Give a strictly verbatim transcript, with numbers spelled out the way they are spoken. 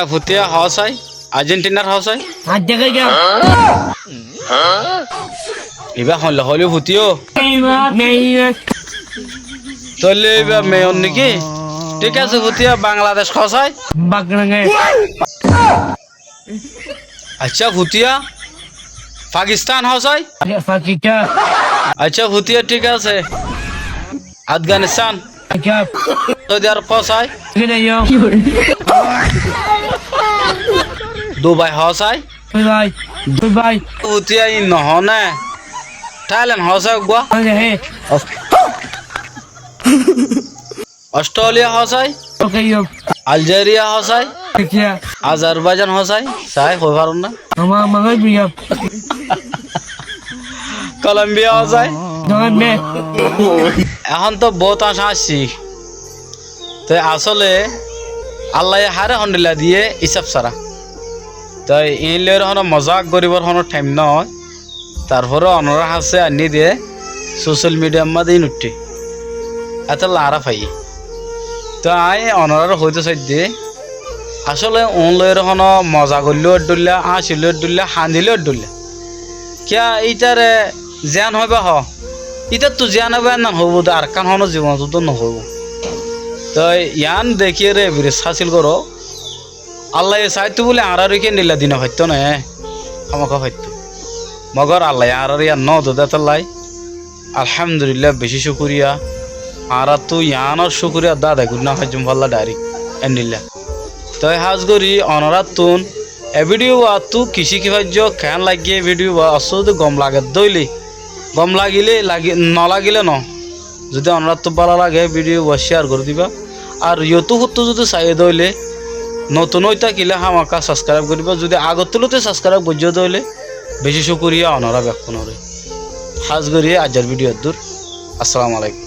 Futíya hoó sai, Arjentinar hoó sai? Ar dehá giyé. Ibá hoilla hoilé futíyo. Ibá meiye. Tóile ibá meiyor niki? Thík asé futíya, Bangladec hoó sai? Bangladec. Accá futíya, Pakistan hoó sai? Pakistan. Accá futíya, thík asé. Afganistan. Accá. Saudi Arob hoó sai? Saudi Arob. Dubai hoó sai? Dubai. Dubai. Futíya, iín no hoó né? Thailand hoó sai uggúa? Hoó sai. Ostréliya hoó sai? Oke, yo. Aljeria hoó sai? Oke. Azerbaijan hoó sai? Sai hoi faron na? Ama, ama, ama, ama. Kolombiya hoó sai? Kolombiya. Ehón to bout añcá añccí. Toi asóle Allaye hare hondilla diyé isab sára. Toi iín loi honó mozak goríbar honó thaim no. Tarfore onorár hañsé ainní de, sosiyal midiyar mazé iín uiththé. Étolla añára faiyí. Toi aññí onoráre hoitó saidde, asóle uún loiyóre honó moza goillé ó dhoilla, áñcillé ó dhoilla, hañdilé ó dhoilla. Kiyá ítare ziyán hoibá hoó, ítattu ziyán óibo énnan hoibóu de, arekkán honó zibonot uddúa nohoibóu. Toi yián dekíyore ebiris hásil goró. Allaye saitto bóli añáráre kendilla di no faittó né, hámaká faittó. Mogor Allaye añáráre yián no dede étolla. Alhamdulillah, bicí cúkuriya. Añáráttu yiánor cúkuriya adá adai gorí no faijjum falla dairek endilla. Toi hás gorí onoráttu e bídiyo attú ki cíki faijjó, keén laiggé e bídiyo, ossú zudi gom lage dóile, gom lagilé lagi-, no lagilé no. Zudi onoráttu bála lage, bídiyo uwá cíyar gorí diba. Ar YouTube ottú zudi saiyé dé óile, notun ói tákile hámaká sabskraib goríba. Zudi agottú lóti sabskraib goijjó dé óile, bicí cúkuriya onorá bekkúnoré. Hás gorí aijjar bídiyo eddúr. Assalamu alaikum.